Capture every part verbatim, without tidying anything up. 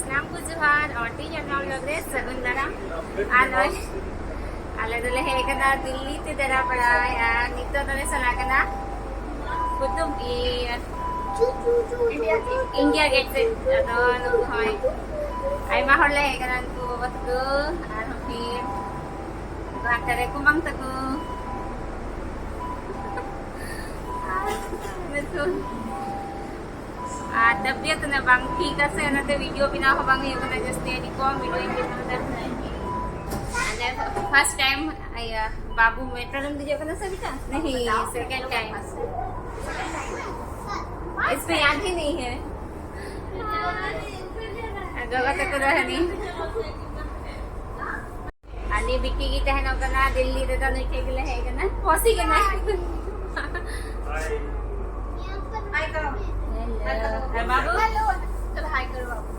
ᱥᱟᱱᱟᱢ ᱠᱚ ᱡᱚᱦᱟᱨ, ᱟᱨ ᱛᱮᱦᱮᱧ ᱟᱨ ᱱᱚᱣᱟ vlog ᱨᱮ ᱥᱟᱹᱜᱩᱱ ᱫᱟᱨᱟᱢ᱾ ᱟᱨ ᱱᱚᱜᱼᱚᱭ ᱟᱞᱮ ᱫᱚᱞᱮ ᱦᱮᱡ ᱟᱠᱟᱱᱟ ᱫᱤᱞᱞᱤ ᱛᱮ ᱫᱟᱬᱟ ᱵᱟᱲᱟᱭ, ᱟᱨ ᱱᱤᱛᱚᱜ ᱫᱚᱞᱮ ᱪᱟᱞᱟᱜ ᱠᱟᱱᱟ ᱠᱩᱛᱩᱵ ᱤᱭᱟᱹ, ᱤᱱᱰᱤᱭᱟ ᱜᱮᱴ ᱥᱮᱫ᱾ ᱟᱫᱚ ᱱᱩᱠᱩ ᱦᱚᱸ ᱟᱭᱢᱟ ᱦᱚᱲ ᱞᱮ ᱦᱮᱡ ᱟᱠᱟᱱᱟ, ᱱᱩᱠᱩ ᱵᱟᱵᱟ ᱛᱟᱠᱚ ᱟᱨᱦᱚᱸ ᱯᱷᱤᱨ ᱦᱟᱱᱛᱮ ᱨᱮ ᱠᱩᱢᱟᱝ ᱛᱟᱠᱚ᱾ ᱟᱨ ᱱᱤᱛᱚᱜ ᱟᱨ ᱛᱟᱵᱤᱭᱚᱛ ᱩᱱᱟᱹᱜ ᱵᱟᱝ ᱴᱷᱤᱠ ᱟᱥᱮ, ᱚᱱᱟᱛᱮ video ᱵᱮᱱᱟᱣ ᱦᱚᱸ ᱵᱟᱝ ᱦᱩᱭᱩᱜ ᱠᱟᱱᱟ, just ᱟᱹᱰᱤ ᱠᱚᱢ video ᱤᱧ ᱵᱮᱱᱟᱣ ᱮᱫᱟ᱾ ᱟᱞᱮ first time ᱤᱭᱟᱹ ᱵᱟᱵᱩ metro ᱨᱮᱢ ᱫᱮᱡᱚᱜ ᱠᱟᱱᱟ ᱥᱮ ᱵᱮᱴᱟ? ᱱᱟᱦᱤ, second time. इसको याद ही नहीं है. ᱟᱨ ᱜᱚᱜᱚ ᱛᱟᱠᱚ ᱫᱚ ᱦᱟᱹᱱᱤ ᱟᱞᱮ ᱵᱤᱴᱤ ᱜᱮ ᱛᱟᱦᱮᱱᱚᱜ ᱠᱟᱱᱟ ᱫᱤᱞᱞᱤ ᱨᱮᱫᱚ, ᱱᱩᱭ ᱴᱷᱮᱡ ᱜᱮᱞᱮ ᱦᱮᱡ ᱠᱟᱱᱟ, ᱯᱚᱥᱤ ᱠᱟᱱᱟᱭ᱾ Hello. ᱟᱨ ᱵᱟᱹᱵᱩ? ᱪᱚᱞᱚ hi ᱠᱚᱨᱚ ᱵᱟᱹᱵᱩ.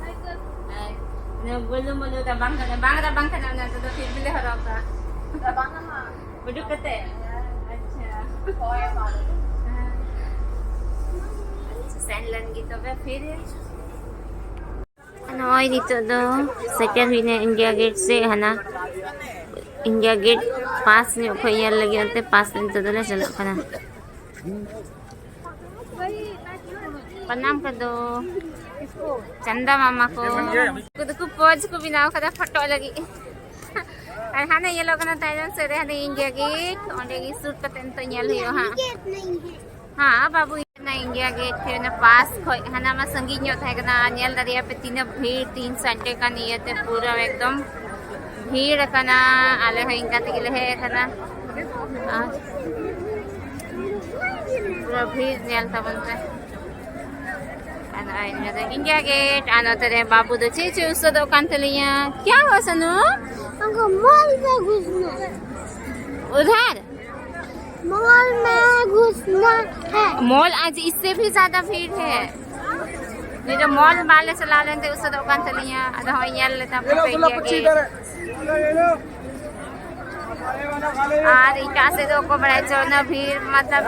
ᱦᱮᱸ. ᱱᱚᱣᱟ ᱵᱩᱞᱩ ᱢᱩᱞᱩ ᱨᱟᱵᱟᱝ ᱠᱟᱱᱟ, ᱵᱟᱝ ᱨᱟᱵᱟᱝ ᱠᱟᱱᱟ, ᱚᱱᱟ ᱛᱮᱫᱚ ᱯᱷᱤᱨ ᱵᱤᱞᱮ ᱦᱚᱨᱚᱜ ᱠᱟᱜᱼᱟ. ᱨᱟᱵᱟᱝ ᱦᱟᱸ. ᱩᱰᱩᱠ ᱠᱟᱛᱮ? ᱦᱳᱭ, ᱵᱟᱝ. ᱦᱮᱸ. ᱥᱮᱱ ᱞᱮᱱ ᱜᱮ ᱛᱚᱵᱮ ᱯᱷᱤᱨ. ᱱᱚᱜᱼᱚᱭ ᱱᱤᱛᱚᱜ ᱫᱚ ᱥᱮᱴᱮᱨ ᱦᱩᱭᱱᱟ ᱤᱱᱰᱤᱭᱟ ᱜᱮᱴ ᱥᱮᱫ, ᱦᱟᱱᱟ ᱤᱱᱰᱤᱭᱟ ᱜᱮᱴ ᱯᱟᱥ ᱧᱚᱜ ᱠᱷᱚᱱ ᱧᱮᱞ ᱞᱟᱹᱜᱤᱫ ᱚᱱᱛᱮ ᱯᱟᱥ ᱱᱤᱛᱚᱜ ᱫᱚᱞᱮ ᱪᱟᱞᱟᱜ ᱠᱟᱱᱟ᱾ ᱯᱨᱚᱱᱟᱢ ᱠᱚᱫᱚ ᱪᱟᱸᱫᱟ ᱢᱟᱢᱟ ᱠᱚ᱾ ᱩᱱᱠᱩ ᱫᱚᱠᱚ ᱯᱚᱡᱽ ᱠᱚ ᱵᱮᱱᱟᱣ ᱠᱟᱫᱟ ᱯᱷᱳᱴᱳ ᱞᱟᱹᱜᱤᱫ᱾ ᱟᱨ ᱦᱟᱱᱮ ᱧᱮᱞᱚᱜ ᱠᱟᱱᱟ ᱛᱟᱭᱱᱚᱢ ᱥᱮᱫ ᱨᱮ ᱦᱟᱱᱮ ᱤᱱᱰᱤᱭᱟ ᱜᱮᱴ, ᱚᱸᱰᱮ ᱜᱮ ᱥᱩᱨ ᱠᱟᱛᱮ ᱱᱤᱛᱚᱜ ᱧᱮᱞ ᱦᱩᱭᱩᱜᱼᱟ ᱦᱟᱸᱜ᱾ ᱦᱮᱸ ᱵᱟᱹᱵᱩ, ᱚᱱᱟ ᱤᱱᱰᱤᱭᱟ ᱜᱮᱴ ᱴᱷᱮᱱ ᱚᱱᱟ ᱯᱟᱥ ᱠᱷᱚᱡ ᱦᱟᱱᱟ ᱢᱟ ᱥᱟᱺᱜᱤᱧ ᱧᱚᱜ ᱛᱟᱦᱮᱸ ᱠᱟᱱᱟ᱾ ᱟᱨ ᱧᱮᱞ ᱫᱟᱲᱮᱭᱟᱜ ᱯᱮ ᱛᱤᱱᱟᱹᱜ ᱵᱷᱤᱲ, ᱛᱤᱱ ᱥᱟᱰᱮ ᱠᱟᱱ ᱤᱭᱟᱹᱛᱮ ᱯᱩᱨᱟᱹ ᱮᱠᱫᱚᱢ ᱵᱷᱤᱲ ᱟᱠᱟᱱᱟ᱾ ᱟᱞᱮ ᱦᱚᱸ ᱤᱱᱠᱟ ᱛᱮᱜᱮ ᱞᱮ ᱦᱮᱡ ᱟᱠᱟᱱᱟ᱾ ᱟᱨ ᱯᱩᱨᱟᱹ ᱵᱷᱤᱲ ᱧᱮᱞ ᱛᱟᱵᱚᱱ ᱯᱮ᱾ ᱟᱨ ᱱᱚᱜᱼᱚᱭ ᱱᱚᱰᱮ ᱫᱚ ᱤᱱᱰᱤᱭᱟ ᱜᱮᱴ, ᱟᱨ ᱱᱚᱛᱮ ᱨᱮ ᱵᱟᱹᱵᱩ ᱫᱚ ᱪᱮᱫ ᱪᱚᱭ ᱩᱥᱟᱹᱫᱚᱜ ᱠᱟᱱ ᱛᱟᱹᱞᱤᱧᱟ᱾ क्या हुआ सनू? हमको मॉल में घुसना है। उधर? मॉल में घुसना है। मॉल आज इससे भी ज्यादा भीड़ है। ᱱᱤᱛᱚᱜ ᱢᱚᱞ ᱵᱟᱞᱮ ᱪᱟᱞᱟᱣ ᱞᱮᱱᱛᱮ ᱩᱥᱟᱹᱫᱚᱜ ᱠᱟᱱ ᱛᱟᱹᱞᱤᱧᱟ᱾ ᱟᱫᱚ ᱦᱚᱸᱜᱼᱚᱭ ᱧᱮᱞ ᱞᱮ ᱛᱟᱵᱚᱱ ᱯᱮ ᱤᱱᱰᱤᱭᱟ ᱜᱮᱴ᱾ ᱟᱨ ᱮᱴᱟᱜ ᱥᱮᱫ ᱫᱚ ᱚᱠᱚᱭ ᱵᱟᱲᱟᱭ ᱪᱚ, ᱩᱱᱟᱹᱜ ᱵᱷᱤᱲ, ᱢᱚᱛᱞᱚᱵ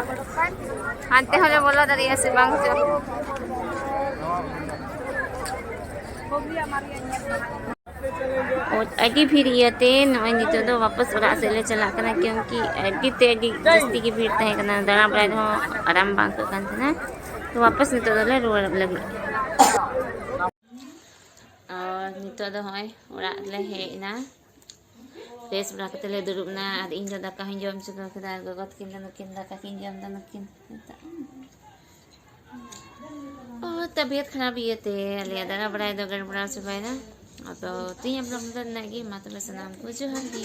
ᱦᱟᱱᱛᱮ ᱦᱚᱸᱞᱮ ᱵᱚᱞᱚ ᱫᱟᱲᱮᱭᱟᱜᱼᱟ ᱥᱮ ᱵᱟᱝ ᱪᱚ᱾ ᱟᱹᱰᱤ ᱵᱷᱤᱲ ᱤᱭᱟᱹᱛᱮ ᱱᱚᱜᱼᱚᱭ ᱱᱤᱛᱚᱜ ᱫᱚ ᱣᱟᱯᱟᱥ ᱚᱲᱟᱜ ᱥᱮᱫ ᱞᱮ ᱪᱟᱞᱟᱜ ᱠᱟᱱᱟ, ᱠᱤᱭᱩᱸᱠᱤ ᱟᱹᱰᱤ ᱛᱮ ᱟᱹᱰᱤ ᱡᱟᱹᱥᱛᱤ ᱜᱮ ᱵᱷᱤᱲ ᱛᱟᱦᱮᱸ ᱠᱟᱱᱟ, ᱫᱟᱬᱟ ᱵᱟᱲᱟᱭ ᱨᱮᱦᱚᱸ ᱟᱨᱟᱢ ᱵᱟᱝ ᱟᱹᱭᱠᱟᱹᱜ ᱠᱟᱱ ᱛᱟᱦᱮᱱᱟ᱾ ᱛᱚ ᱣᱟᱯᱟᱥ ᱱᱤᱛᱚᱜ ᱫᱚᱞᱮ ᱨᱩᱣᱟᱹᱲᱚᱜ ᱞᱟᱹᱜᱤᱫ᱾ ᱟᱨ ᱱᱤᱛᱚᱜ ᱫᱚ ᱦᱚᱸᱜᱼᱚᱭ ᱚᱲᱟᱜ ᱞᱮ ᱦᱮᱡ ᱮᱱᱟ᱾ ᱯᱷᱨᱮᱥ ᱵᱟᱲᱟ ᱠᱟᱛᱮ ᱞᱮ ᱫᱩᱲᱩᱵ ᱮᱱᱟ, ᱟᱨ ᱤᱧ ᱫᱚ ᱫᱟᱠᱟ ᱦᱚᱸᱧ ᱡᱚᱢ ᱪᱩᱠᱟᱹᱣ ᱠᱮᱫᱟ, ᱟᱨ ᱜᱚᱜᱚ ᱛᱟᱹᱠᱤᱱ ᱫᱚ ᱱᱩᱠᱤᱱ ᱫᱟᱠᱟ ᱠᱤᱱ ᱡᱚᱢ ᱮᱫᱟ ᱱᱩᱠᱤᱱ ᱱᱤᱛᱚᱜ᱾ ᱚ, ᱛᱟᱵᱤᱭᱚᱛ ᱠᱷᱟᱨᱟᱯ ᱤᱭᱟᱹᱛᱮ ᱟᱞᱮᱭᱟᱜ ᱫᱟᱬᱟ ᱵᱟᱲᱟᱭ ᱫᱚ ᱜᱟᱲᱵᱟᱲᱟᱣ ᱪᱟᱵᱟᱭᱮᱱᱟ᱾ ᱟᱫᱚ ᱛᱮᱦᱮᱧ ᱟᱜ vlog ᱫᱚ ᱱᱤᱱᱟᱹᱜ ᱜᱮ᱾ ᱢᱟ ᱛᱚᱵᱮ ᱥᱟᱱᱟᱢ ᱠᱚ ᱡᱚᱦᱟᱨ ᱜᱮ᱾